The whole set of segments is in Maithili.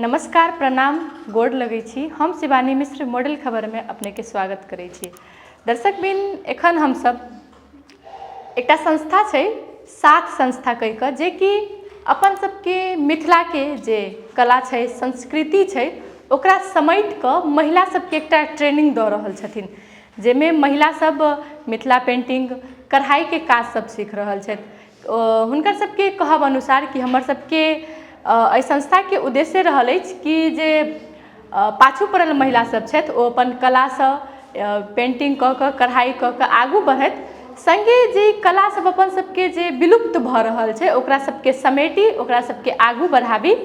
नमस्कार, प्रणाम, गोर लगै छी। हम शिवानी मिश्र मॉडल खबरमे अपनेके स्वागत करै छी। दर्शक बिन, एखन हमसब एकटा संस्था छै साथ संस्था कहि कऽ, जेकि अपन सबके मिथिलाके जे कला छै, संस्कृति छै, ओकरा समेटि कऽ महिला सबके एकटा ट्रेनिंग दऽ रहल छथिन, जाहिमे महिला सब मिथिला पेन्टिंग, कढ़ाइके काज सब सीख रहल छथि। हुनकर सबके कहब अनुसार कि हमर सबके एहि संस्थाके उद्देश्य रहल अछि कि जे पाछू पड़ल महिला सब छथि, ओ अपन कलासँ पेन्टिंग कऽ कऽ, कढ़ाइ कऽ कऽ आगू बढ़थि। सङ्गे जे कला सब अपन सबके जे विलुप्त भऽ रहल छै, ओकरा सबके समेटी, ओकरा सबके आगू बढ़ाबी।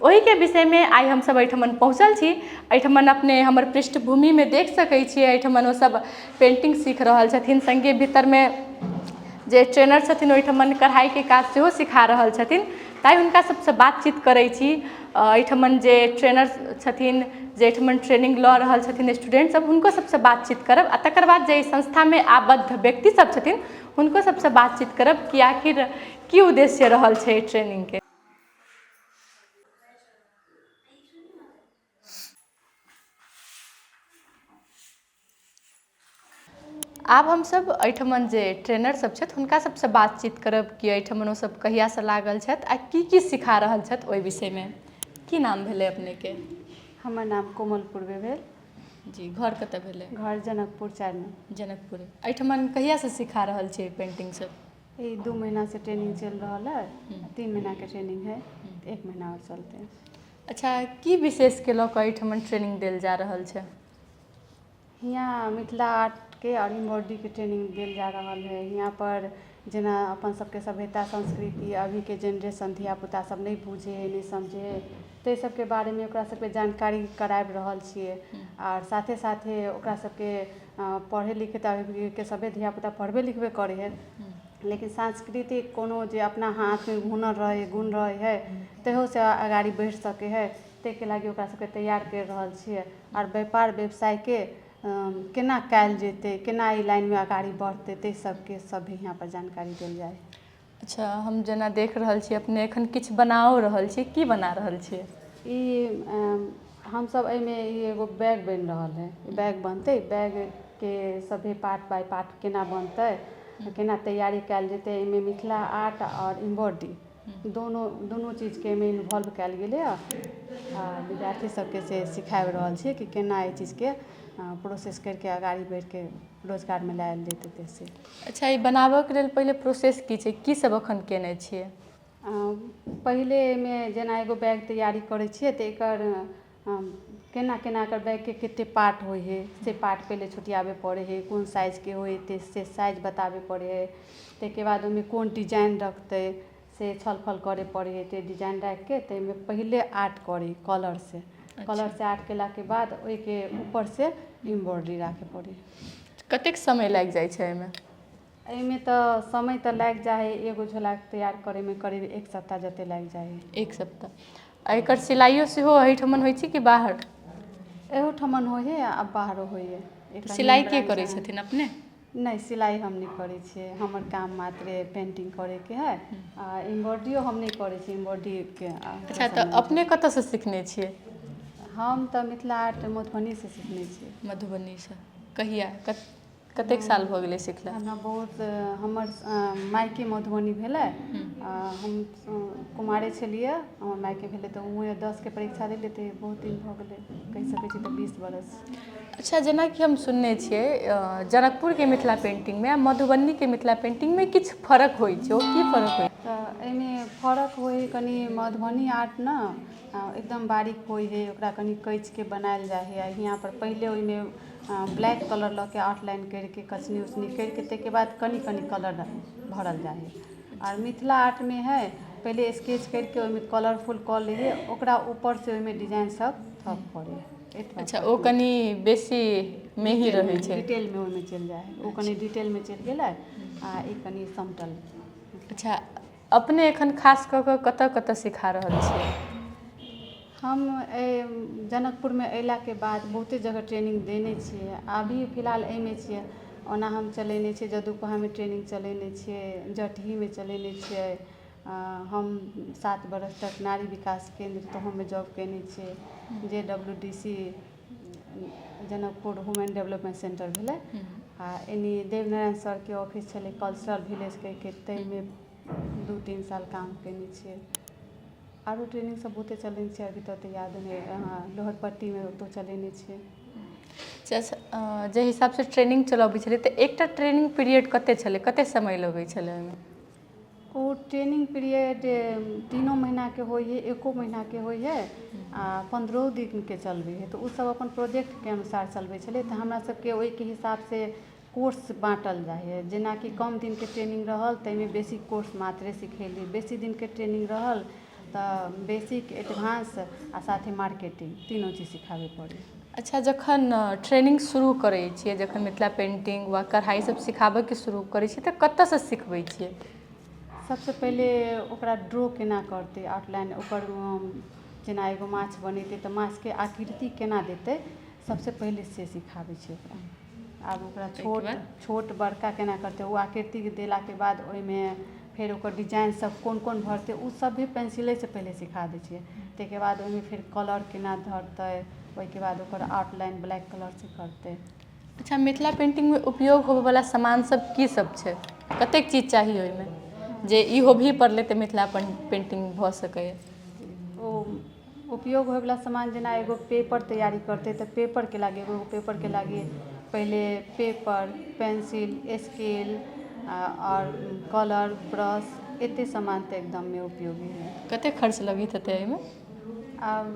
ओहिके विषयमे आइ हमसब एहिठमन पहुँचल छी। एहिठमन अपने हमर पृष्ठभूमिमे देख सकै छियै, एहिठमन ओसब पेन्टिंग सीख रहल छथिन। सङ्गे भीतरमे जे ट्रेनर छथिन, ओहिठमन कढ़ाइके काज सेहो सिखा रहल छथिन। ताहि हुनका सबसँ बातचीत करै छी। एहिठमन जे ट्रेनर छथिन, जे एहिठमन ट्रेनिंग लऽ रहल छथिन स्टूडेंट सब, हुनको सबसँ बातचीत करब आ तकर बाद जे एहि संस्थामे आबद्ध व्यक्ति सब छथिन, हुनको सबसँ बातचीत करब कि आखिर की उद्देश्य रहल छै एहि ट्रेनिंगके। आब हमसभ एहिठमन जे ट्रेनर सब छथि, हुनका सबसँ बातचीत करब कि एहिठमन ओसभ कहियासँ लागल छथि आ की की सिखा रहल छथि ओहि विषयमे। की नाम भेलै अपनेके? हमर नाम कोमल पूर्वे भेल। जी, घर कतऽ भेलै? घर जनकपुर 4 मे। जनकपुर। एहिठमन कहियासँ सिखा रहल छियै पेन्टिंग सब? ई 2 महीनासँ ट्रेनिंग चलि रहल है। 3 महीनाके ट्रेनिंग है, 1 महीना आओर चलतै। अच्छा, की विशेषके लऽ कऽ एहिठमन ट्रेनिंग देल जा रहल छै? हियाँ मिथिला आर्टके आओर एम्ब्रॉयडरीके ट्रेनिंग देल जा रहल हइ। हियाँपर जेना अपन सबके सभ्यता संस्कृति अभीके जेनरेशन धियापुता सब नहि बुझै हइ, नहि समझै हइ, ताहि सबके बारेमे ओकरा सबके जानकारी कराबि रहल छियै। आओर साथे साथे ओकरा सबके पढ़ै लिखै तऽ अभीके सभे धियापुता पढ़बे लिखबे करै हइ, लेकिन सांस्कृतिक कोनो जे अपना हाथमे हुनर रहै हइ, गुण रहै हइ, ताहूसँ अगाड़ी बढ़ि सकै हइ। ताहिके लागि ओकरा सबके तैयार करि रहल छियै। आओर व्यापार व्यवसायके केना कयल जेतै, केना ई लाइनमे अगाड़ी बढ़तै, ताहि सबके सब भी यहाँपर जानकारी देल जाइ हइ। अच्छा, हम जेना देख रहल छी, अपने एखन किछु बनाओ रहल छी। की बना रहल छियै ई? हमसब एहिमे ई एगो बैग बनि रहल हइ। बैग बनतै, बैगके सभे पार्ट बाइ पार्ट केना बनतै, केना तैयारी कयल जेतै। एहिमे मिथिला आर्ट आओर एम्ब्रॉयडरी दोनो दुनू चीजके एहिमे इन्वॉल्व कयल गेलैए आ विद्यार्थी सबके से सिखाबि रहल छियै कि केना एहि चीजके प्रोसेस करिके अगाड़ी बढ़िके रोजगारमे लायल जेतै से। अच्छा, ई बनाबऽके लेल पहिले प्रोसेस की छै? की सब एखन केने छियै? पहिले एहिमे जेना एगो बैग तैयारी करै छियै तऽ एकर केना केना एकर बैगके कतेक पार्ट होइ हइ, से पार्ट पहिले छुटियाबै पड़ै हइ। कोन साइजके होइ हइ, से साइज बताबै पड़ै हइ। ताहिके बाद ओहिमे कोन डिजाइन रखतै, से छलफल करै पड़ै हइ। ताहि डिजाइन राखिके ताहिमे पहिले आर्ट करै हइ कलरसँ। कलरसँ आर्ट केलाके बाद ओहिके ऊपरसँ एम्ब्रॉयडरी राखै पड़ै हइ। कतेक समय लागि जाइ छै एहिमे? एहिमे तऽ समय तऽ लागि जाइ हइ। एगो झोलाके तैयार करैमे करीब एक सप्ताह जते लागि जाइ हइ। एक सप्ताह। आ एकर सिलाइयो सेहो एहिठमन होइ छै कि बाहर? एहूठमन होइ हइ आ बाहरो होइ हइ। तऽ सिलाइ के करै छथिन, अपने? नहि, सिलाइ हम नहि करै छियै। हमर काम मात्र पेन्टिंग करैके हइ आ एम्ब्रॉयडरियो हम नहि करै छी एम्ब्रॉयडरीके। अच्छा, तऽ अपने कतऽसँ सिखने छियै? हम तऽ मिथिला हाट मधुबनीसँ सिखने छियै। मधुबनीसँ। कहिया, कतेक साल भऽ गेलै सिखला? हमरा बहुत, हमर मायके मधुबनी भेलै आ हम कुमारे छलियै, हमर मायके भेलै, तऽ हुएँ 10के परीक्षा देलियै, तऽ बहुत दिन भऽ गेलै, कहि सकै छी तऽ 20 बरस। अच्छा, जेनाकि हम सुनने छियै, जनकपुरके मिथिला पेन्टिंगमे आ मधुबनीके मिथिला पेन्टिंगमे किछु फरक होइ छै। ओ की फरक होइ? तऽ एहिमे फरक होइ हइ कनि, मधुबनी आर्ट ने एकदम बारीक होइ हइ, ओकरा कनि कैचके बनायल जाइ हइ। आ हियाँपर पहिले ओहिमे ब्लैक कलर लऽ के आउटलाइन करिके, कचनी उचनी करिके, ताहिके बाद कनि कनि कलर भरल जाइ हइ। आओर मिथिला आर्टमे हइ, पहिले स्केच करिके ओहिमे कलरफुल कऽ लै हइ, ओकरा ऊपरसँ ओहिमे डिजाइन सब थप पड़ै हइ। अच्छा, ओ कनि बेसी मेही रहै छै। डिटेलमे ओहिमे चलि जाइ हइ। ओ कनि डिटेलमे चलि गेलै आ ई कनि समटल। अच्छा, अपने एखन खास कऽ कऽ कतऽ कतऽ सिखा रहल छियै? हम एहि जनकपुरमे अयलाके बाद बहुते जगह ट्रेनिंग देने छियै। अभी फिलहाल एहिमे छियै। ओना हम चलेने छियै, जदुपहामे ट्रेनिंग चलेने छियै, जटहीमे चलेने छियै, हम 7 बरस तक नारी विकास केन्द्र तहूमे जॉब कयने छियै, जे WDC Janakpur women development centre भेलै। आ एनी देवनारायण सरके ऑफिस छलै कल्चरल विलेज कहिके, ताहिमे 2-3 साल काम कयने छियै। आरो ट्रेनिंग सब बहुते चलेने छियै, अभी तक तऽ याद नहि। हँ, लोहरपट्टीमे ओतौ चलेने छियै। जाहि हिसाबसँ ट्रेनिंग चलबै छलै, तऽ एकटा ट्रेनिंग पीरियड कते छलै? कते समय लगै छलै ओहिमे? ओ ट्रेनिंग पीरियड 3 महीनाके होइ हइ, 1 महीनाके होइ हइ आ 15 दिनके चलबै हइ। तऽ ओसब अपन प्रोजेक्टके अनुसार चलबै छलै, तऽ हमरा सबके ओहिके हिसाबसँ कोर्स बाँटल जाइ हइ। जेनाकि कम दिनके ट्रेनिंग रहल, ताहिमे बेसिक कोर्स मात्रे सिखेली। बेसी दिनके ट्रेनिंग रहल तऽ बेसिक, एडवांस आ साथे मार्केटिंग, तीनो चीज सिखाबे पड़ै। अच्छा, जखन ट्रेनिंग शुरू करै छियै, जखन मिथिला पेन्टिंग वा कढ़ाइ सब सिखाबैके शुरू करै छियै, तऽ कतऽसँ सिखबै छियै? सबसँ पहिले ओकरा ड्रॉ केना करतै, आउटलाइन ओकर, जेना एगो माछ बनेतै तऽ माछके आकृति केना देतै, सबसँ पहिले से सिखाबै छियै ओकरा। आब ओकरा छोट छोट बड़का केना करतै, ओ आकृति देलाके बाद ओहिमे फेर ओकर डिजाइन सब कोन कोन भरतै, ओ सब भी पेंसिलेसँ पहिले सिखा दै छियै। ताहिके बाद ओहिमे फेर कलर केना धरतै, ओहिके बाद ओकर आउटलाइन ब्लैक कलरसँ करतै। अच्छा, मिथिला पेन्टिंगमे उपयोग होबयवला सामान सब की सब छै? कतेक चीज चाही ओहिमे जे ई होबही पड़लै तऽ मिथिला पेन्टिंग भऽ सकैए? ओ उपयोग होइवला सामान, जेना एगो पेपर तैयारी करतै तऽ पेपरके लागि, एगो पेपरके लागि पहिले पेपर, पेन्सिल, स्केल आओर कलर, ब्रश, एतेक सामान तऽ एकदममे उपयोगी हइ। कतेक खर्च लगैत हेतै एहिमे? आब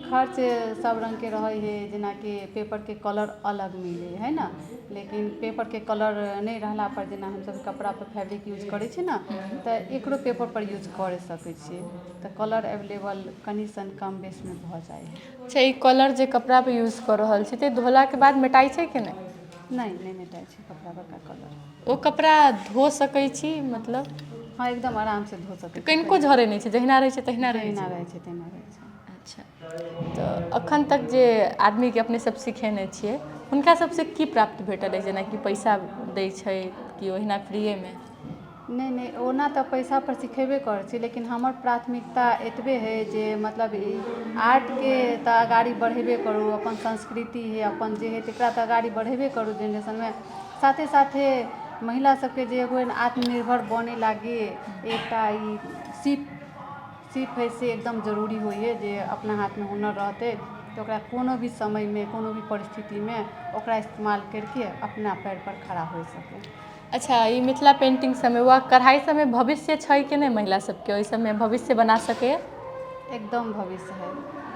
खर्च सब रङ्गके रहै हइ। जेनाकि पेपरके कलर अलग मिलै हइ ने, लेकिन पेपरके कलर नहि रहलापर, जेना हमसब कपड़ापर फैब्रिक यूज करै छी ने, तऽ एकरो पेपरपर यूज करि सकै छियै, तऽ कलर एवेलेबल कनि सन कम बेसमे भऽ जाइ हइ। अच्छा, ई कलर जे कपड़ापर यूज कऽ रहल छी, तऽ धोलाके बाद मेटाइ छै कि नहि? नहि, नहि मेटाइ छै कपड़ा परका कलर। ओ कपड़ा धो सकै छी मतलब? हँ, एकदम आरामसँ धो सकै छी। कनिको झरै नहि छै? जहिना रहै छै तहिना रहै जहिना छै? रहै छै तहिना रहै छै। अच्छा, तऽ एखन तक जे आदमीके अपने सब सिखेने छियै, हुनका सबसँ की प्राप्त भेटल अछि? जेनाकि पैसा दै छै कि ओहिना फ्रीएमे? नहि नहि, ओना तऽ पैसा पर सिखेबे करै छी, लेकिन हमर प्राथमिकता एतबे हइ जे मतलब ई आर्टके तऽ अगाड़ी बढ़ेबे करू। अपन संस्कृति हइ, अपन जे हइ, तकरा तऽ अगाड़ी बढ़ेबे करू जेनरेशनमे। साथे साथे महिला सबके जे एगो आत्मनिर्भर बने लागी एकटा ई सीप सीप हइ, से एकदम जरूरी होइ हइ, जे अपना हाथमे हुनर रहतै तऽ ओकरा कोनो भी समयमे, कोनो भी परिस्थितिमे ओकरा इस्तेमाल करिके अपना पैरपर खड़ा हो सकै। अच्छा, ई मिथिला पेन्टिंग सबमे वा कढ़ाइ सबमे भविष्य छै कि नहि? महिला सबके ओहि सबमे भविष्य बना सकैए? एकदम भविष्य है।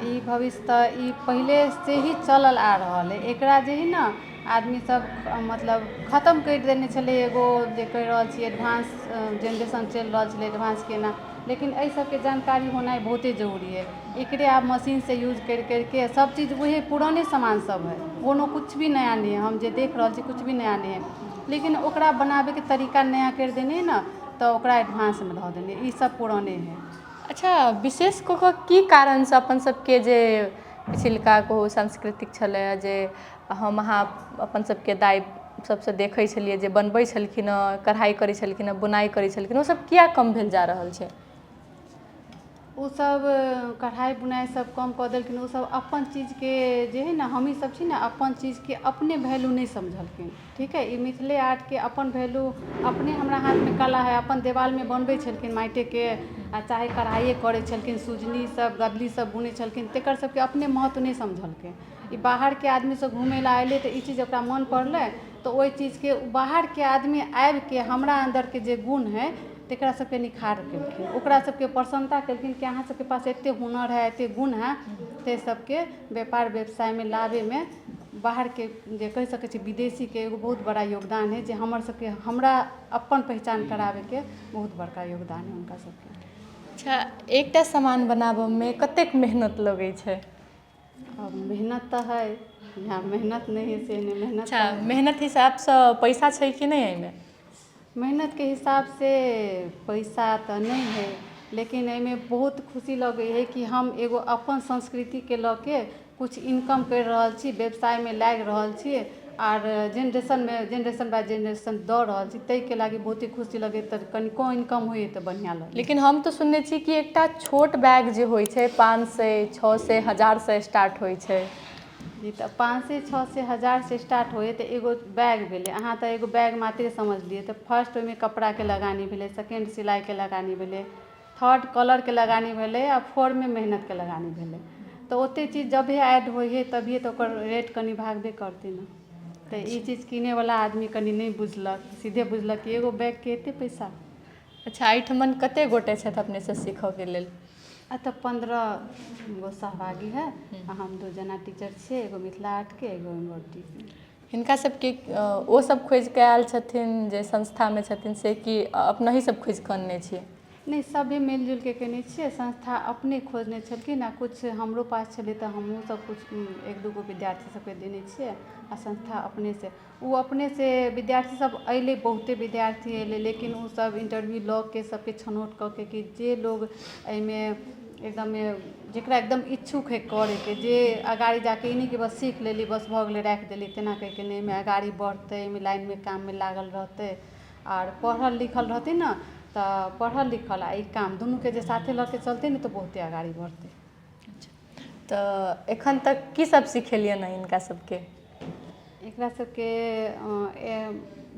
ई भविष्य तऽ ई पहिलेसँ ही चलल आ रहल है। एकरा जे हइ ने, आदमी सब मतलब खतम करि देने छलै। एगो जे कहि रहल छी, एडवांस जेनरेशन चलि रहल छलै, एडवांस केना, लेकिन एहि सबके जानकारी होनाइ बहुते जरूरी है। एकरे आब मशीनसँ यूज करि करिके सब चीज वएह पुराने सामान सब है, कोनो कुछ भी नया नहि है। हम जे देख रहल छी, कुछ भी नया नहि है, लेकिन ओकरा बनाबैके तरीका नया करि देने है ने, तऽ ओकरा एडवांसमे धऽ देने। ई सब पुराने है। अच्छा, विशेष कऽ कऽ की कारणसँ अपन सबके जे पिछिलका कहू सांस्कृतिक छलै, जे हम अहाँ अपन सबके दाइ सबसँ देखै छलियै जे बनबै छलखिन हँ, कढ़ाइ करै छलखिन हँ, बुनाइ करै छलखिन हँ, ओसब किया कम भेल जा रहल छै? ओसब कढ़ाइ बुनाइ सब कम कऽ देलखिन। ओसब अपन चीजके जे हइ ने, हमही सब छी ने, अपन चीजके अपने वैल्यू नहि समझलखिन। ठीक हइ, ई मिथिले आर्टके अपन वैल्यू, अपने हमरा हाथमे कला हइ, अपन देवालमे बनबै छलखिन माटिके, आ चाहे कढ़ाइए करै छलखिन, सुजनी सब, गदली सब बुनै छलखिन, तकर सबके अपने महत्व नहि समझलकै। ई बाहरके आदमी सब घूमै लए अयलै तऽ ई चीज ओकरा मन पड़लै, तऽ ओहि चीजके बाहरके आदमी आबिके हमरा अन्दरके जे गुण हइ, तकरा सबके निखार केलखिन, ओकरा सबके प्रसन्नता केलखिन कि अहाँ सबके पास एते हुनर हइ, एते गुण हइ। ताहि सबके व्यापार व्यवसायमे लाबैमे बाहरके, जे कहि सकै छी विदेशीके, एगो बहुत बड़ा योगदान हइ, जे हमर सबके, हमरा अपन पहिचान कराबैके बहुत बड़का योगदान हइ हुनका सबके। अच्छा, एकटा सामान बनाबऽमे कतेक मेहनत लगै छै? अब मेहनत तऽ है यहाँ, मेहनत नहि है से नहि, मेहनत अच्छा, मेहनत हिसाबसँ पैसा छै कि नहि एहिमे? मेहनतके हिसाबसँ पैसा तऽ नहि हइ, लेकिन एहिमे बहुत खुशी लगै हइ कि हम एगो अपन संस्कृतिके लऽ के किछु इनकम करि रहल छी, व्यवसायमे लागि रहल छी। आर जेनरेशनमे जेनरेशन बाय जेनरेशन दऽ रहल छी ताहिके लागि बहुते खुशी लगैए तऽ कनिको इनकम होइए तऽ बढ़िआँ लगैए। लेकिन हम तऽ सुनने छी कि एकटा छोट बैग जे होइ छै 500, 600, 1000सँ स्टार्ट होइ छै। जी, तऽ 500, 600, 1000सँ स्टार्ट होइए तऽ एगो बैग भेलै। अहाँ तऽ एगो बैग मात्रे समझलियै तऽ फर्स्ट ओहिमे कपड़ाके लगानी भेलै, सेकेण्ड सिलाइके लगानी भेलै, थर्ड कलरके लगानी भेलै आ फोर्थमे मेहनतके लगानी भेलै। तऽ ओतेक चीज जभिए ऐड होइ हइ तभिए तऽ ओकर रेट कनि भागबे करतै ने। तऽ ई चीज किनैवला आदमी कनि नहि बुझलक, सीधे बुझलक कि एगो बैगके एतेक पैसा। अच्छा, एहिठमन कतेक गोटे छथि अपनेसँ सीखऽके लेल? एतऽ 15 गो सहभागी है आ हम 2 जना टीचर छियै, एगो मिथिला आर्टके, एगो एम्ब्रॉयडरीके। हिनका सबके ओ सब खोजिके आयल छथिन जे संस्थामे छथिन से कि अपनहि सब खोजिके अनने छियै? नहि, सभे मिल जुलिके कयने छियै। संस्था अपने खोजने छलखिन आ किछु हमरो पास छलै तऽ हमहूँ सब किछु 1-2 गो विद्यार्थी सबके देने छियै आ संस्था अपनेसँ ओ अपनेसँ विद्यार्थी सब अयलै, बहुते विद्यार्थी अयलै, लेकिन ओ सब इंटरव्यू लऽ के सबके छनौट कऽ के कि जे लोग एहिमे एकदम जकरा एकदम इच्छुक हइ करैके, जे अगाड़ी जाके ई नहि कि बस सीख लेली बस भऽ गेलै राखि देली तेना कहिके नहि, एहिमे अगाड़ी बढ़तै, एहिमे लाइनमे काममे लागल रहतै आर पढ़ल लिखल रहतै ने तऽ पढ़ल लिखल आ ई काम दुनूके जे साथे लऽ के चलतै ने तऽ बहुते अगाड़ी बढ़तै। तऽ एखन तक की सब सिखेलियनि हँ हिनका सबके? एकरा सबके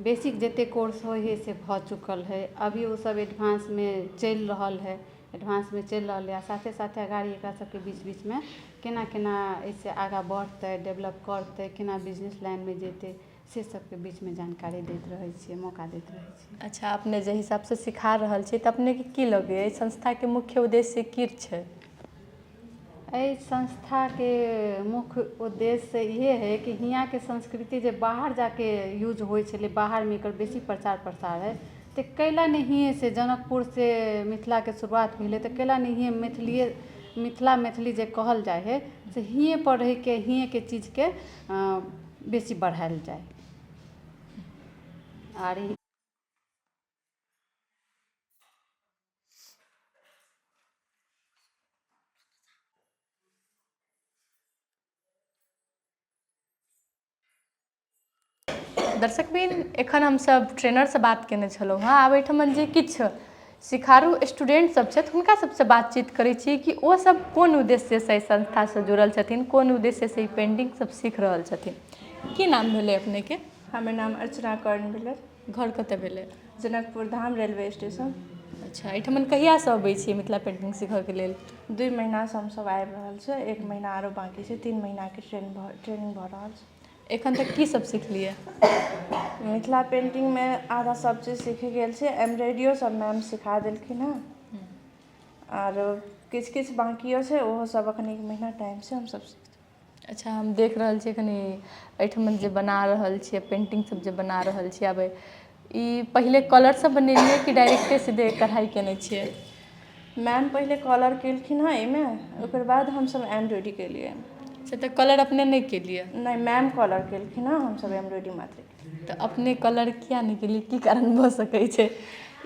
बेसिक जतेक कोर्स होइ हइ से भऽ चुकल हइ। अभी ओसब एडवांसमे चलि रहल हइ, एडवांसमे चलि रहल हइ आ साथे साथे अगाड़ी एकरा सबके बीच बीचमे केना केना एहिसँ आगाँ बढ़तै, डेवलप करतै, केना बिजनेस लाइनमे जेतै से सबके बीचमे जानकारी दैत रहै छियै, मौका दैत रहै छियै। अच्छा, अपने जे हिसाबसँ सिखा रहल छी तऽ अपनेके की लगैए एहि संस्थाके मुख्य उद्देश्य की छै? एहि संस्थाके मुख्य उद्देश्य इहे हइ कि हियाँके संस्कृति जे बाहर जाके यूज होइ छलै, बाहरमे एकर बेसी प्रचार प्रसार हइ, तऽ कैला नहि हियेँसँ जनकपुरसँ मिथिलाके शुरुआत भेलै तऽ कैला नहि हियेँ मैथिलिए मिथिला मैथिली जे कहल जाइ हइ से हियेँपर रहिके हियेँके चीजके बेसी बढ़ायल जाइ। आर दर्शकबिन, एखन हमसब ट्रेनरसँ बात केने छलहुँ हँ। आब एहिठमन जे किछु सिखारू स्टूडेंट सब छथि हुनका सबसँ बातचीत करै छी कि ओ सब कोन उद्देश्यसँ एहि संस्थासँ जुड़ल छथिन, कोन उद्देश्यसँ ई पेंटिंग सब सीख रहल छथिन। की नाम भेलै अपनेके? हमर नाम अर्चना कर्ण भेलै। घर कतऽ भेलै? Janakpur Dham railway station. अच्छा, एहिठमन कहियासँ अबै छियै मिथिला पेंटिंग सीखऽके लेल? 2 महीनासँ हमसब आबि रहल छै, 1 महीना आरो बाँकी छै, 3 महीनाके ट्रेनिंग भऽ रहल छै। एखन तक की सब सिखलियै? मिथिला पेंटिंगमे आधा सब चीज सीख गेल छै, एम्ब्रॉयडरियो सब मैम सिखा देलखिन हँ, आरो किछु किछु बाँकियो छै ओहो सब एखन 1 महीना टाइम छै हमसब सीख। अच्छा, हम देख रहल छियै कनि एहिठमन जे बना रहल छियै पेंटिंग सब जे बना रहल छियै, आब ई पहिले कलर सब बनेलियै कि डायरेक्टे सीधे कढ़ाइ केने छियै? मैम पहिले कलर केलखिन हँ एहिमे, ओकर बाद हमसब एम्ब्रॉयडरी केलियै। अच्छा, तऽ कलर अपने नहि केलियै? नहि, मैम कलर केलखिन हँ, हमसब एम्ब्रॉयडरी मात्र। तऽ अपने कलर किया नहि केलियै, की कारण भऽ सकै छै?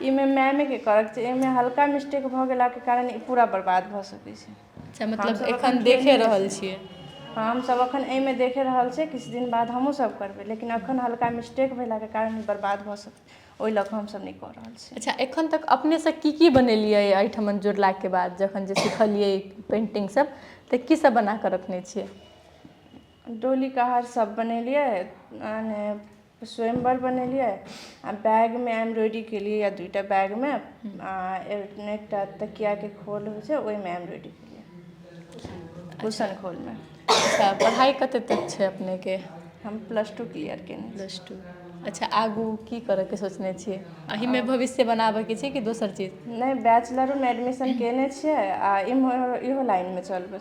एहिमे मैमेके करऽके छै, एहिमे हल्का मिस्टेक भऽ गेलाके कारण ई पूरा बर्बाद भऽ सकै छै। अच्छा, मतलब एखन देखे रहल छियै? हँ, हमसब एखन एहिमे देखे रहल छियै, किछु दिन बाद हमहूँ सब करबै, लेकिन एखन हल्का मिस्टेक भेलाके कारण ई बर्बाद भऽ सकै, ओहि लऽ कऽ हमसब नहि कऽ रहल छी। अच्छा, एखन तक अपनेसँ की की बनेलियै एहिठमन जुड़लाके बाद, जखन जे सिखलियै पेंटिंग सब तऽ की सब बना कऽ रखने छियै? डोली कहार सब बनेलियै, स्वयंवर बनेलियै, आ बैगमे एम्ब्रॉयडरी केलियै या 2टा बैगमे, आ एकटा तकियाके खोल होइ छै ओहिमे एम्ब्रॉयडरी केलियै, कुशन खोलमे। अच्छा, पढ़ाइ कते तक छै अपनेके? हम +2 क्लियर केने। +2। अच्छा, आगू की करैके सोचने छियै? एहिमे भविष्य बनाबैके छै कि दोसर चीज? नहि, बैचलरोमे एडमिशन केने छियै आ इम्हर इहो लाइनमे चलबै,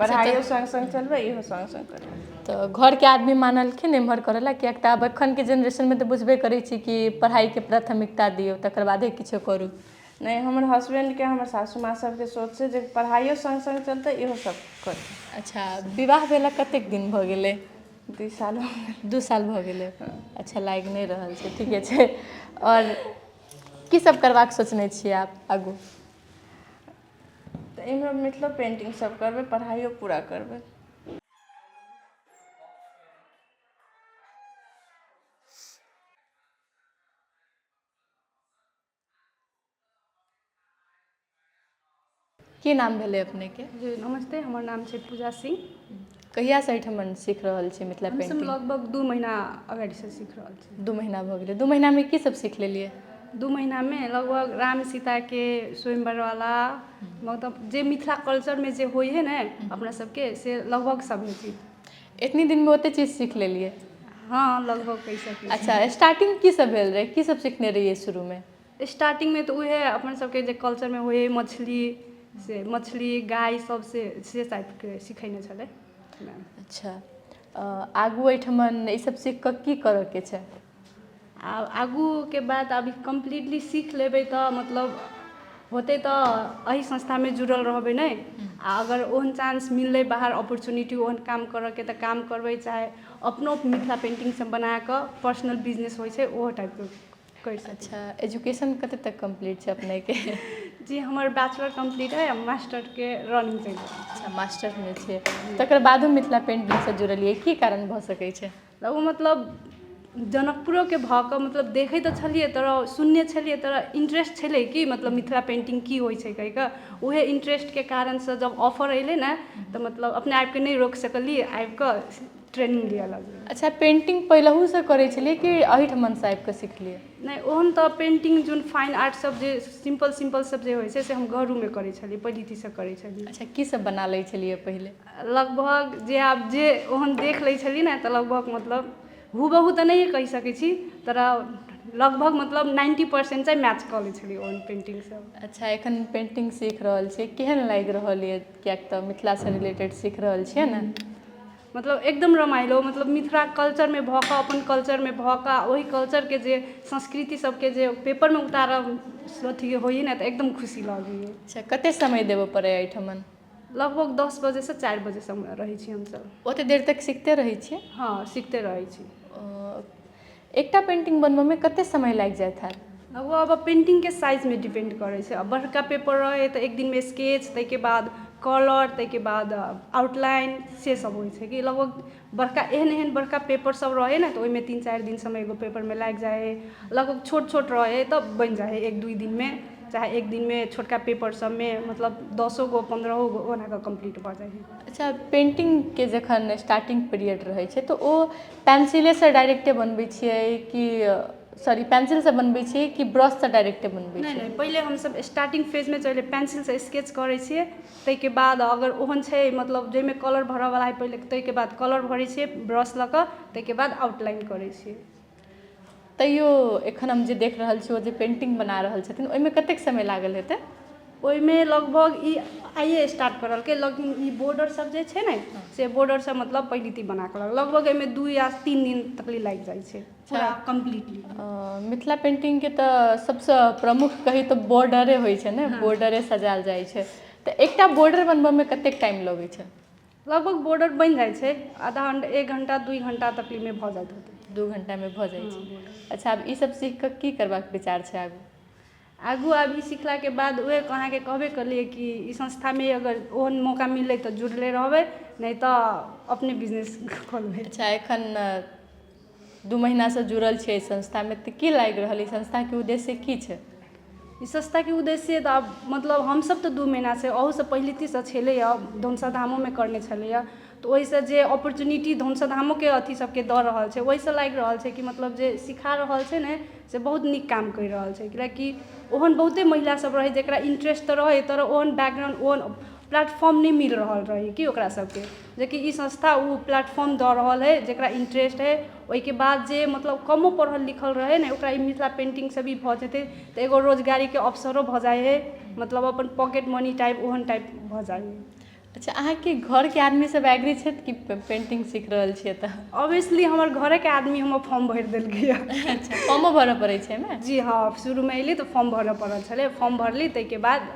पढ़ाइयो सङ्ग सङ्ग चलबै, इहो सङ्ग सङ्ग करबै। तऽ घरके आदमी मानलखिन एम्हर करै लए? किएक तऽ आब एखनके जेनरेशनमे तऽ बुझबे करै छी कि पढ़ाइके प्राथमिकता दियौ तकर बादे किछो करू। नहि, हमर हसबैंडके हमर सासू माँ सबके सोच छै जे पढ़ाइयो सङ्ग सङ्ग चलतै, इहो सब करतै। अच्छा, विवाह भेला कतेक दिन भऽ गेलै? 2 साल भऽ गेलै। 2 साल भऽ गेलै। अच्छा, लागि नहि रहल छै, ठीके छै। आओर की सब करबाक सोचने छियै आप आगू? तऽ एहिमे मिथिलो पेंटिंग सब करबै, पढ़ाइयो पूरा करबै। की नाम भेलै अपनेके? जी नमस्ते, हमर नाम छै पूजा सिंह। कहियासँ एहिठाम सीख रहल छी मिथिला हमसब पेंटिंग? लगभग 2 महीना अगाडिसँ सीख रहल छी। 2 महीना भऽ गेलै। 2 महीनामे की सब सीख लेलियै? 2 महीनामे लगभग राम सीताके स्वयंवरवाला, मतलब जे मिथिला कल्चरमे जे होइ हइ ने अपना सबके, से लगभग सब चीज। एतनी दिनमे ओते चीज सीख लेलियै? हँ, लगभग कहि सकै छी। अच्छा, स्टार्टिंग की सब भेल रहै, की सब सीखने रहियै शुरूमे? स्टार्टिंगमे तऽ उएह अपन सबके जे कल्चरमे होइ हइ, मछली से मछली गाय सब से टाइपके सिखेने छलै मैम। अच्छा, आगू एहिठमन ई सब सीख कऽ की करऽके छै? आब आगूके बात अभी कम्प्लीटली सीख लेबै तऽ मतलब होतै तऽ एहि संस्थामे जुड़ल रहबै नहि, आ अगर ओहन चांस मिललै बाहर अपॉर्चुनिटी ओहन काम करऽके तऽ काम करबै, चाहे अपनो मिथिला पेन्टिंग सब बनाकऽ पर्सनल बिजनेस होइ छै ओहो टाइपके करि सकै। अच्छा, एजुकेशन कते तक कम्प्लीट छै अपनेके? जी, हमर बैचलर कम्प्लीट है आ मास्टरके रनिंग चलि रहल छै। अच्छा, मास्टरमे छियै, तकर बादो मिथिला पेन्टिंगसँ जुड़लियै, की कारण भऽ सकै छै? ओ मतलब जनकपुरोके भऽ कऽ मतलब देखै तऽ छलियै, तर सुनने छलियै, तर इंट्रेस्ट छलै कि मतलब मिथिला पेन्टिंग की होइ छै कहि कऽ, उहे इंट्रेस्टके कारणसँ जब ऑफर अयलै ने तऽ मतलब अपना आपके नहि रोकि सकलियै, आबि कऽ ट्रेनिंग लिअ लगलियै। अच्छा, पेन्टिंग पहिलहुसँ करै छलियै कि एहिठमनसँ आबि कऽ सिखलियै? नहि, ओहन तऽ पेन्टिंग जोन फाइन आर्ट सब जे सिम्पल सिम्पल सब जे होइ छै से हम घरोमे करै छलियै, पहिलथीसँ करै छलियै। अच्छा, की सब बना लै छलियै पहिले? लगभग जे आब जे ओहन देख लै छलियै ने तऽ लगभग मतलब हुबहु तऽ नहिए कहि सकै छी, तर लगभग मतलब 90% चाहिँ मैच कऽ लै छलियै ओहन पेन्टिंग सब। अच्छा, एखन पेन्टिंग सीख रहल छियै, केहन लागि रहल यऽ? किएक तऽ मिथिलासँ रिलेटेड सीख रहल छियै ने। मतलब एकदम रमाइलो, मतलब मिथिला कल्चरमे भऽ कऽ अपन कल्चरमे भऽ कऽ ओहि कल्चरके जे संस्कृति सबके जे पेपरमे उतारब अथी होइए ने तऽ एकदम खुशी लगैए। अच्छा, कते समय देबऽ पड़ैए एहिठमन? लगभग 10 बजेसँ 4 बजेसँ रहै छी हमसब। ओते देर तक सीखते रहै छियै? हँ, सीखते रहै छी। एकटा पेन्टिंग बनबऽमे कते समय लागि जाइत हैत? लगभग आब पेन्टिंगके साइजमे डिपेंड करै छै। आब बड़का पेपर रहै तऽ एक दिनमे स्केच, ताहिके बाद कलर, ताहिके बाद आउटलाइन से सब होइ छै कि लगभग बड़का एहन एहन बड़का पेपर सब रहै ने तऽ ओहिमे 3-4 दिन समय एगो पेपरमे लागि जाइ हइ। लगभग छोट छोट रहै तऽ बनि जाइ हइ 1-2 दिनमे, चाहे एक दिनमे छोटका पेपर सबमे मतलब 10 गो 15 गो ओना कऽ कम्प्लीट भऽ जाइ हइ। अच्छा, पेन्टिंगके जखन स्टार्टिंग पीरियड रहै छै तऽ ओ पेंसिलेसँ डायरेक्टे बनबै छियै कि सॉरी पेंसिलसँ बनबै छियै कि ब्रशसँ डायरेक्टे बनबै नहि छियै? नहि, पहिले हमसब स्टार्टिंग फेजमे पहिले पेंसिलसँ स्केच करै छियै, ताहिके बाद अगर ओहन छै मतलब जाहिमे कलर भरऽवला हइ पहिले, ताहिके बाद कलर भरै छियै ब्रश लऽ कऽ, ताहिके बाद आउटलाइन करै छियै। तैयो एखन हम जे देख रहल छी ओ जे पेन्टिंग बना रहल छथिन ओहिमे कतेक समय लागल हेतै? ओहिमे लगभग ई आइए स्टार्ट करलकै, लेकिन ई बॉर्डर सब जे छै ने से बॉर्डर सब मतलब पहिलती बना कऽ लगभग एहिमे 2 या 3 दिन तकली लागि जाइ छै पूरा कम्प्लीटली। मिथिला पेन्टिंगके तऽ सबसँ प्रमुख कही तऽ बॉर्डरे होइ छै ने, बॉर्डरे सजायल जाइ छै, तऽ एकटा बॉर्डर बनबऽमे कतेक टाइम लगै छै? लगभग बॉर्डर बनि जाइ छै आधा घंटा, 1 घंटा 2 घंटा तकलीमे भऽ जाइत होतै। 2 घंटामे भऽ जाइ छै। अच्छा, आब ई सब सीख कऽ की करबाक विचार छै आगू? आगू आब ई सिखलाके बाद उएह अहाँके कहबे करलियै कि ई संस्थामे अगर ओहन मौका मिललै तऽ जुड़ले रहबै, नहि तऽ अपने बिजनेस खोलबै। अच्छा, एखन 2 महीनासँ जुड़ल छियै एहि संस्थामे तऽ की लागि रहल ई संस्थाके उद्देश्य की छै? ई संस्थाके उद्देश्य तऽ आब मतलब हमसब तऽ 2 महीनासँ, अहूसँ पहिलतीसँ छलैए, धनुषा धामोमे करने छलैए, तऽ ओहिसँ जे अपॉर्चुनिटी धनुषा धामोके अथी सबके दऽ रहल छै ओहिसँ लागि रहल छै कि मतलब जे सिखा रहल छै ने से बहुत नीक काम करि रहल छै। किएकि ओहन बहुते महिला सब रहै जकरा इंट्रेस्ट तऽ रहै, तर ओहन बैकग्राउंड ओहन प्लेटफॉर्म नहि मिल रहल रहै कि ओकरा सबके, जेकि ई संस्था ओ प्लेटफॉर्म दऽ रहल हइ जकरा इंट्रेस्ट हइ। ओहिके बाद जे मतलब कमो पढ़ल लिखल रहै ने ओकरा ई मिथिला पेन्टिंगसँ भी भऽ जेतै तऽ एगो रोजगारीके अवसरो भऽ जाइ हइ, मतलब अपन पॉकेट मनी टाइप ओहन टाइप भऽ जाइ हइ। अच्छा, अहाँके घरके आदमी सब एग्री छथि कि पेन्टिंग सीख रहल छियै तऽ? ऑब्वियसली हमर घरेके आदमी हमर फॉर्म भरि देलकै। अच्छा, फॉर्मो भरऽ पड़ै छै एहिमे? जी हँ, शुरूमे अयली तऽ फॉर्म भरऽ पड़ल छलै, फॉर्म भरली ताहिके बाद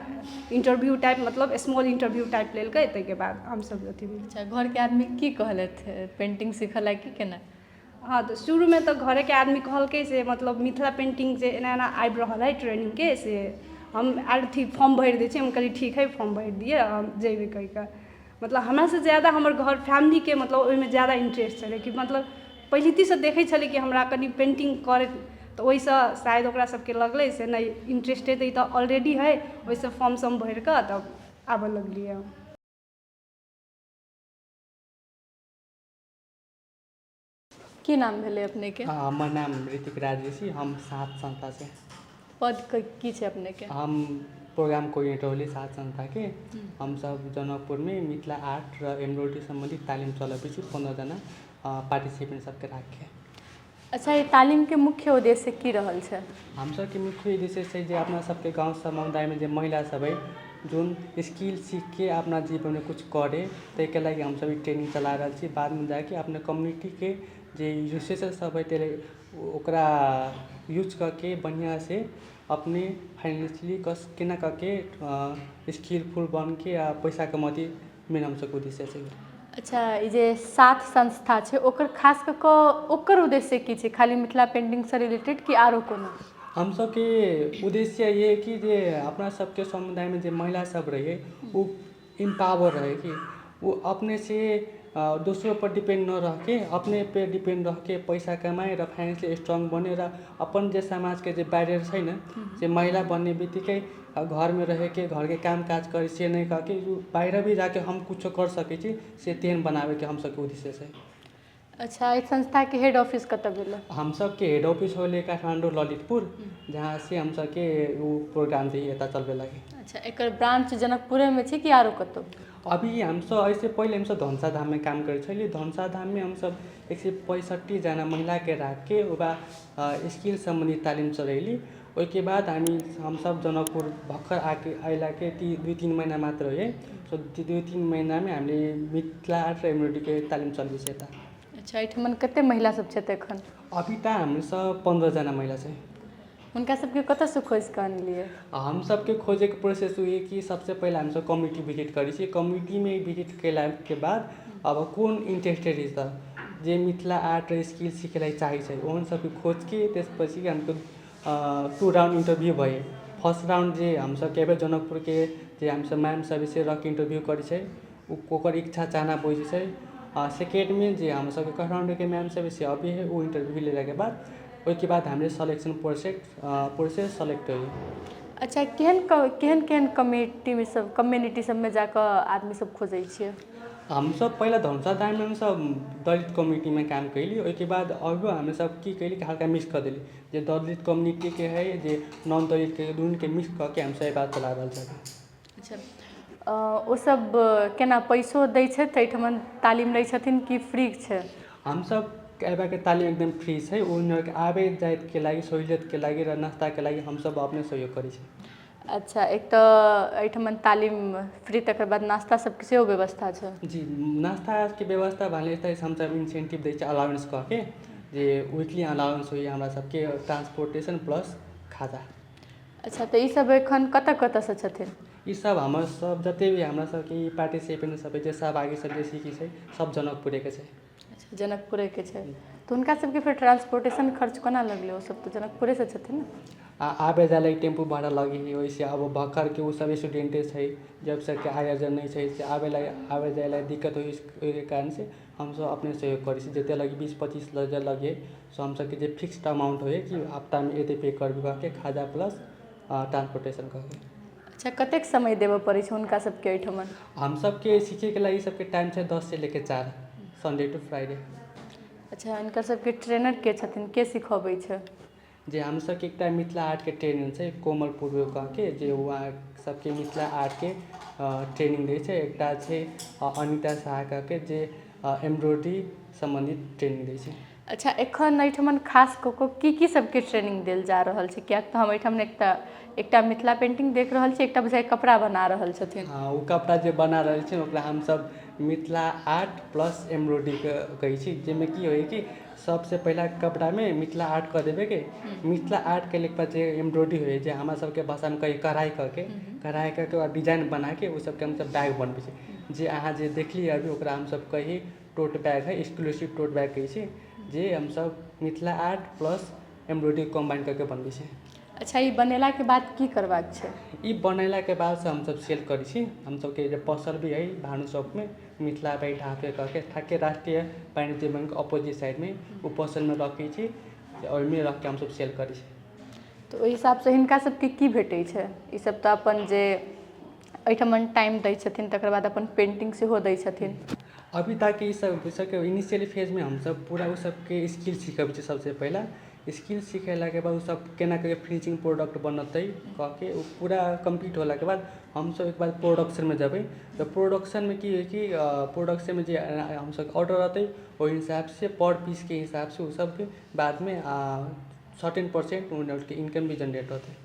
इंटरव्यू टाइप मतलब स्मॉल इंटरव्यू टाइप लेलकै, ताहिके बाद हमसब अथी भेली। अच्छा, घरके आदमी की कहलथि पेन्टिंग सीखऽ लए की केना? हँ, तऽ शुरूमे तऽ घरेके आदमी कहलकै से मतलब मिथिला पेन्टिंग जे एना एना आबि रहल हइ ट्रेनिंगके से हम अथी फॉर्म भरि दै छी। हम कहलियै ठीक हइ, फॉर्म भरि दिअ, हम जेबै कहि कऽ। मतलब हमरासँ ज्यादा हमर घर फैमिलीके मतलब ओहिमे ज्यादा इंट्रेस्ट छलै कि मतलब पहिलतीसँ देखै छलै कि हमरा कनि पेन्टिंग करै, तऽ ओहिसँ शायद ओकरा सबके लगलै से नहि इंट्रेस्टेड ई तऽ ऑलरेडी हइ, ओहिसँ फॉर्म सब भरि कऽ तब आबऽ लगलैए। की नाम भेलै अपनेके? हमर नाम ऋतिक राज ऋषि, हम सात संस्थासँ। पद की छै अपनेके? हम प्रोग्राम कोअर्डिनेटर होली सात संस्थाके। हमसब जनकपुरमे मिथिला आर्ट र एम्ब्रोइडरी सम्बन्धी तालिम चलबै छी 15 जना पार्टिसिपेन्ट सबके राखिके। अच्छा, ई तालिमके मुख्य उद्देश्य की रहल छै? हमसबके मुख्य उद्देश्य छै जे अपना सबके गाँव समुदायमे जे महिला सब है, जोन स्किल सीखके अपना जीवनमे कुछ करे, ताहिके लागि हमसब ई ट्रेनिंग चला रहल छी। बादमे जाके अपना कम्युनिटीके जे रिसोर्सेस सब है, ताहि ओकरा यूज कऽ के बढ़िआँसँ अपने फाइनेंशियली कस केना कऽ के स्किलफुल बनके आ पैसा कमौती, मेन हमसबके उद्देश्य छै। अच्छा, ई जे सात संस्था छै, ओकर खास कऽ कऽ ओकर उद्देश्य की छै? खाली मिथिला पेंटिंगसँ रिलेटेड कि आरो कोनो? हमसबके उद्देश्य ये है कि जे अपना सबके समुदायमे जे महिला सब रहै, ओ इम्पावर रहे, कि ओ अपने से दोसरो पर डिपेंड न रह के अपने पे डिपेंड रह के पैसा कमाए र फाइनेंशियली स्ट्रॉन्ग बने र अपन जे समाजके जे बैरियर छै ने, से महिला बनने बित्तिकै घरमे रहिके घरके काम काज करै से नहि कऽ के बाहर भी जाके हम कुछो कर सकै छी, से तेहन बनाबैके हमसबके उद्देश्य छै। अच्छा, एहि संस्थाके हेड ऑफिस कतऽ भेलै? हमसबके हेड ऑफिस होलै काठमाडौँ ललितपुर, जहाँ से हमसबके उ प्रोग्राम चाहिँ यता चलबे लागि। अच्छा, एकर ब्रांच जनकपुरेमे छै कि आरो कतौ? अभी हमसब एहिसँ पहिले हमसब धनुषा धाममे काम करै छलियै। धनुषा धाममे हमसब 165 जना महिलाके राखिके ओकरा स्किल सम्बन्धी तालिम चलैली। ओहिके बाद हमसब जनकपुर भर्खर आके अइलाके 2-3 महिना मात्र हो। सो 2-3 महिनामे हामीले मिथिला आर्ट र एम्ब्रोइड्रीके तालिम चल्दैछ यता। अच्छा, एहिठमन कते महिला सब छथि एखन? अभी त हामीसँग 15 जना महिला छै। हुनका सबके कतऽसँ खोजि कऽ अनलियै? हम सबके खोजैके प्रोसेस उहे कि सबसे पहिला हमसब कम्युनिटी भिजिट करै छी। कम्युनिटीमे भिजिट केलाके बाद अब कोन इन्ट्रेस्टेड है त जे मिथिला आर्ट र स्किल सिखे लागि चाहै छै, ओहन सबके खोजके त्यसपछि हमको टु राउन्ड इन्टरभ्यू भयो। फर्स्ट राउन्ड जे हमसब के जनकपुरके जे हमसब म्याम सब से रख इन्टरभ्यू करै छै, ओकर इच्छा चाहना बुझै छै। सेकेन्डमे जे हमसबके काठमाडौँके म्याम सब से अबै है, ओ इन्टरभ्यू लेलाके बाद ओहिके बाद हामीले सलेक्सन प्रोसेस प्रोसेस सेलेक्ट होइ। अच्छा, केहन केहन केहन कम्युनिटीमे सब कम्युनिटी सबमे जाकऽ आदमी सब खोजै छियै? हमसब पहिला धनुषा धाममे हमसब दलित कम्युनिटीमे काम कैली। ओहिके बाद अभी हमसब की कैली कि हल्का मिक्स कऽ देली, जे दलित कम्युनिटीके है, जे नॉन दलितके, दुनूके मिक्स कऽ के हमसब ई बात चला रहल छी। अच्छा, ओसब केना पैसो दै छथि, एहिठमन तालीम लै छथिन कि फ्री छै? हमसब एबाके तालिम एकदम फ्री छै। उनीहरूको आबे जाइके लागि सहूलियतके लागि र नास्ताके लागि हमसब अपने सहयोग करै छी। अच्छा, एक तऽ एहिठमन तालिम फ्री, तकर बाद नास्ता सबके सेहो व्यवस्था छै? जी, नास्ताके व्यवस्था भने त हमसब इन्सेन्टिभ दै छियै अलाउन्स कऽ के, जे विकली अलाउन्स होइए हमरा सबके, ट्रान्सपोर्टेशन प्लस खाजा। अच्छा, तऽ ईसब एखन कतऽ कतऽसँ छथिन? ई सब हमर सब जते भी हमरा सबके ई पार्टिसिपेन्ट सब जे सहभागी सब जे सीखै छै, सब जनकपुरेके छै। अच्छा, जनकपुरेके छै, तऽ हुनका सबके फेर ट्रांसपोर्टेशन खर्च कोना लगलै? ओसब तऽ जनकपुरेसँ छथिन ने? आ आबे जाए लागि टेम्पू भाड़ा लगे है। ओहिसँ अब भर्खरके ओ सब स्टूडेंटे छै, जब सबके आय अर्जन नहि छै, से आबे लागि आबे जाए लागि दिक्कत होइ, ओहिके कारणसँ हमसब अपने सहयोग करै छी। जते लगे 20-25 हजार लगे, सो हमसबके जे फिक्स्ड अमाउंट होइ कि हप्तामे एते पे करबे कऽ के खाजा प्लस ट्रांसपोर्टेशन कऽ के। अच्छा, कतेक समय देबऽ पड़ै छै हुनका सबके एहिठमन? हमसबके सीखैके लागि सबके टाइम छै 10 से लेके 4, सन्डे टु फ्राइडे। अच्छा, हिनकर सबके ट्रेनर के छथिन? के सिखबै छै? जे हमसबके एकटा मिथिला आर्टके ट्रेनिंग छै कोमल पूर्व कह के, जे वहाँ सबके मिथिला आर्टके ट्रेनिंग दै छै। एकटा छै अनिता शाह कह के, जे एम्ब्रोइडरी सम्बन्धित ट्रेनिंग दै छै। अच्छा, एखन एहिठमन खास कऽ कऽ की की सबके ट्रेनिंग देल जा रहल छै? किएक तऽ हम एहिठाम एकटा एकटा मिथिला पेंटिंग देख रहल छी, एकटा बुझाइ कपड़ा बना रहल छथिन। हँ, ओ कपड़ा जे बना रहल छै, ओकरा हमसब मिथिला आर्ट प्लस एम्ब्रोइडरीके कहै छी, जाहिमे की होइ कि सबसँ पहिला कपड़ामे मिथिला आर्ट कऽ देबेके। मिथिला आर्ट केलाके बाद जे एम्ब्रोइडरी होइ, जे हमरा सबके भाषामे कही कढ़ाइ कऽ के, कढ़ाइ कऽ के ओकरा डिजाइन बनाके ओ सबके हमसब बैग बनबै छी। जे अहाँ जे देखलियै अभी, ओकरा हमसब कही टोट बैग है, एक्सक्लूसिव टोट बैग कहै छी, जे हमसब Mithila art plus embroidery combine कऽ के बनबै छी। अच्छा, ई बनेलाके बाद की करबाक छै? ई बनेलाके बादसँ हमसब सेल करै छी। हमसबके जे पसल भी है भानु चौकमे, मिथिला बैग ढाके कह के, ठ्याक्कै राष्ट्रिय वाणिज्य बैङ्क अपोजिट साइडमे, ओ पसलमे रखै छी। ओहिमे रखके हमसब सेल करै छी। तऽ ओहि हिसाबसँ हिनका सबके की भेटै छै? ईसब तऽ अपन जे एहिठमन टाइम दै छथिन, तकर बाद अपन पेंटिंग सेहो दै छथिन। अभी तक ई सब सबके इनिशियली फेजमे हमसब पूरा ओ सबके स्किल सिखबै छी। सबसँ पहिला स्किल सिखेलाके बाद ओ सब केना कऽ फिनिशिंग प्रोडक्ट बनतै कऽ के ओ पूरा कम्प्लीट होलाके बाद हमसब एक बार प्रोडक्शनमे जेबै। तऽ प्रोडक्शनमे की होइ कि प्रोडक्शनमे जे हमसब ऑर्डर रहतै, ओहि हिसाबसँ पर पीसके हिसाबसँ ओ सबके बादमे सर्टेन परसेंट हुनकर इनकम भी जनरेट होतै।